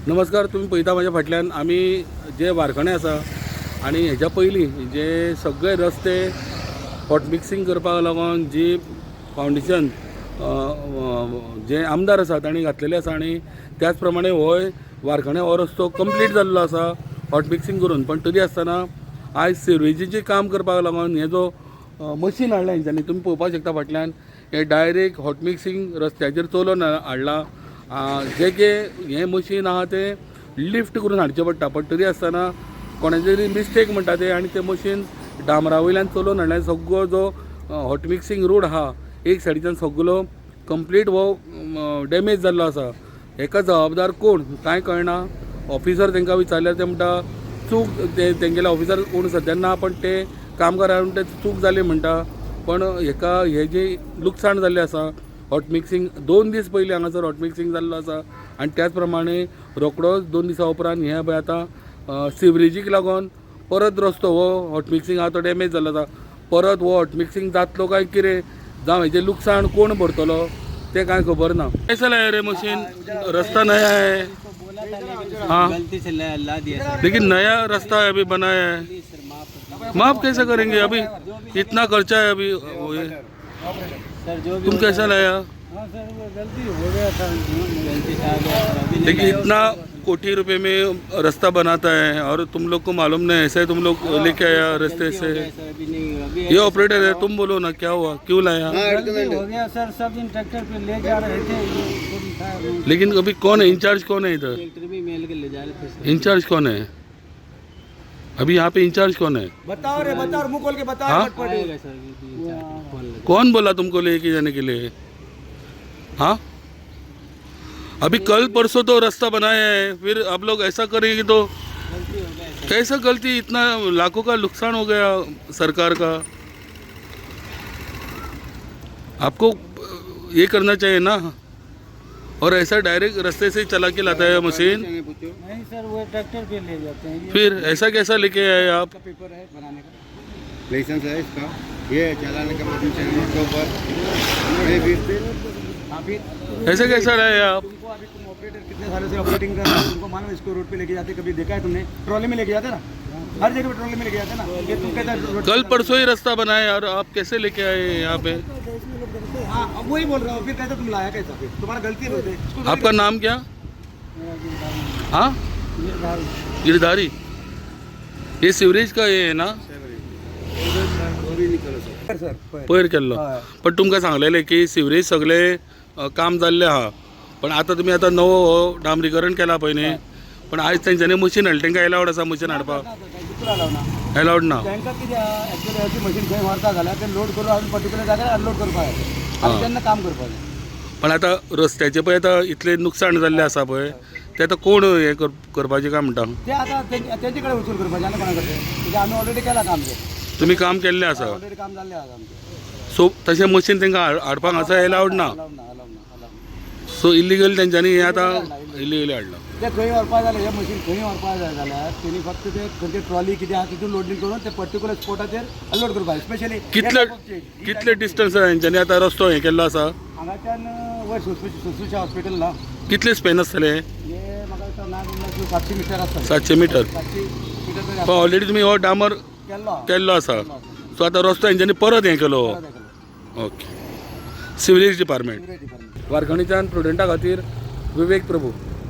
नमस्कार, तुमी पळयता म्हाज्या फाटल्यान आमी जे वारखणे आसा आनी हेज्या पयलीं जे सगळे रस्ते हॉट मिक्सींग करपाक लागून जी फावंडेशन जे आमदार आसा तांणी घातलेले आसा आनी त्याच प्रमाणे होय वारखणे हो रस्तो कंप्लीट जाल्लो आसा हॉट मिक्सींग करून. पण तरी आसतना आयज सिवरेजीचें काम करपाक लागून हे जो मशीन हाडला हेंच्यांनी, तुमी पळोवपाक शकता फाटल्यान हे डायरेक्ट हॉट मिक्सींग रस्त्याचेर चलोवन हाडला. जे की हें मशीन आहा तें लिफ्ट करून हाडचें पडटा, पण तरी आसतना कोणाचे तरी मिस्टेक म्हणटा ते आनी तें मशीन डांबरा वयल्यान चलोवन हाडलें. सगळो जो हॉट मिक्सींग रोड आहा एक सायडीच्यान सगळो कंप्लीट हो डॅमेज जाल्लो आसा. हेका जबाबदार कोण कांय कळना. ऑफिसर तांकां विचारल्यार ते म्हणटा चूक ते तेंगेले ऑफिसर कोण सद्या ना, पण ते कामगार म्हणटा चूक जाली म्हणटा. पण हेका हे जे लुकसाण जाल्लें आसा हॉट मिक्सींग 2 दीस पयलीं हांगासर हॉट मिक्सींग जाल्लो आसा आनी त्याच प्रमाणे रोखडोच 2 दिसां उपरांत हें पळय आतां सिवरेजीक लागून परत रस्तो हो हॉट मिक्सींग आहा तो डॅमेज जाल्लो आसा. परत हो हॉट मिक्सींग जातलो काय कितें जावं, हेजें लुकसाण कोण भरतलो तें कांय खबर ना. कैसा लाया रे मशीन? रास्ता नया है. बोला था लेकिन गलती से ला ला दिया सर. लेकिन नया रास्ता है, अभी बनाया है. प्लीज सर, माफ. माफ कैसे करेंगे? अभी इतना खर्चा है अभी वो ये। सर, जो भी तुम कैसा लाया? हाँ सर, वो गलती हो गया था, गलती से आ गया सर, अभी नहीं. लेकिन इतना कोटी रुपए में रास्ता बनाता है और तुम लोग को मालूम नहीं, ऐसे तुम लोग लेके आया रास्ते गलती हो से. गया सर, अभी नहीं, अभी. ये ऑपरेटर है, तुम बोलो ना, क्या हुआ, क्यों लाया? गलती हो गया सर, सब दिन ट्रैक्टर पे ले जा रहे थे, ये खुद था. लेकिन अभी कौन है इंचार्ज, कौन है इधर? ट्रैक्टर भी मेल के ले जा रहे थे सर. इंचार्ज कौन है अभी यहाँ पे? इंचार्ज कौन है? बताओ रे, बताओ, मुंह खोल के बताओ. हाँ? आएगा सर, अभी 3-4 फोन लगा. कौन बोला तुमको लेके जाने के लिए? हाँ, अभी कल परसों तो रास्ता बनाया है, फिर आप लोग ऐसा करेंगे तो गलती हो गया सर. कैसा गलती? इतना लाखों का नुकसान हो गया सरकार का. आपको ये करना चाहिए ना. और ऐसा डायरेक्ट रास्ते से चला के लाता है मशीन? नहीं सर, वो ट्रैक्टर पे ले जाते हैं ये. फिर ऐसा कैसा लेके आए आप? पेपर है बनाने का. लाइसेंस है इसका. ये चलाने का परमिशन रोड के ऊपर ये भी. हाँ, फिर? ऐसे कैसा रहे आप? तुमको अभी तुम ऑपरेटर कितने सालों से ऑपरेटिंग कर रहे हो, तुमको मालूम है इसको रोड पे लेके जाते? कभी देखा है तुमने? ट्रॉली में लेके जाते ना, हर जगह पे ट्रॉली में लेके जाते ना. ये तुम कहता है रोड कल परसों ही रास्ता बनाए और आप कैसे लेके आए यहाँ पे? हाँ, अब वही बोल रहा हूँ. फिर कैसा तुम लाया कैसा? फिर तुम्हारा गलती है बोलते. आपका नाम क्या? हाँ, गिरधारी. ये सिवरेज का ये है ना? सर. पयर केल्लो. पण तुमकां सांगलेलें की सिवरेज सगळे काम जाल्लें आहा, पण आतां तुमी आतां नवो हो डांबरीकरण केला पळय न्ही, पण आयज तेंच्यांनी मशीन हाडलें. तेंकां एलावड आसा मशीन हाडपाक? बिलकुल अलाव ना. एलावड ना? तांकां कितें एक्चुअली अशी मशीन खंय व्हरता जाल्यार ते लोड करून अजून पर्टिक्युलर जाग्यार अनलोड करपाक जाय आनी तेन्ना काम करपाक जाय. पण आतां रस्त्याचें पळय आतां इतलें नुकसाण जाल्लें आसा पळय, तें आतां कोण हें करपाचें काय म्हणटा? ते आतां तेंचे कडेन वसूल करपाचें आनी कोणा कडेन? कित्याक आमी ऑलरेडी केलां काम तें. तुमी काम केल्लें आसा? ऑलरेडी काम जाल्लें आसा आमचें. सो तशें मशीन तेंकां हाडपाक हांगासर एलावड ना? अलावड ना, अलावड ना, अलावड ना. सो इलिगल तेंच्यांनी हें आतां इलिगली हाडलां. ते खंय व्हरपाक जाल्यार, हे मशीन खंय व्हरपाक जाय जाल्यार तेणी फक्त ते खंयचे ट्रॉली कितें आहा तितून लोडींग करून ते पर्टिक्युलर स्पॉटाचेर अनलोड करपाक स्पेशली. कितले कितले डिस्टन्स हेंच्यांनी आतां रस्तो हें केल्लो आसा? हांगाच्यान वयर सुश्रुषा हॉस्पिटल ना. कितले स्पेन आसतलें? हे म्हाका दिसता ना जाल्यार 700 मिटर आसतलें. 700 मिटर. 700 मिटर तरी. पण ऑलरेडी तुमी हो डांबर केल्लो आहा. केल्लो आसा, सो आतां रस्तो हेंच्यांनी परत हें केलो. परत केलो. Okay, sewerage department. Sewerage department. वारखणीच्यान प्रुडंटा खातीर विवेक प्रभू.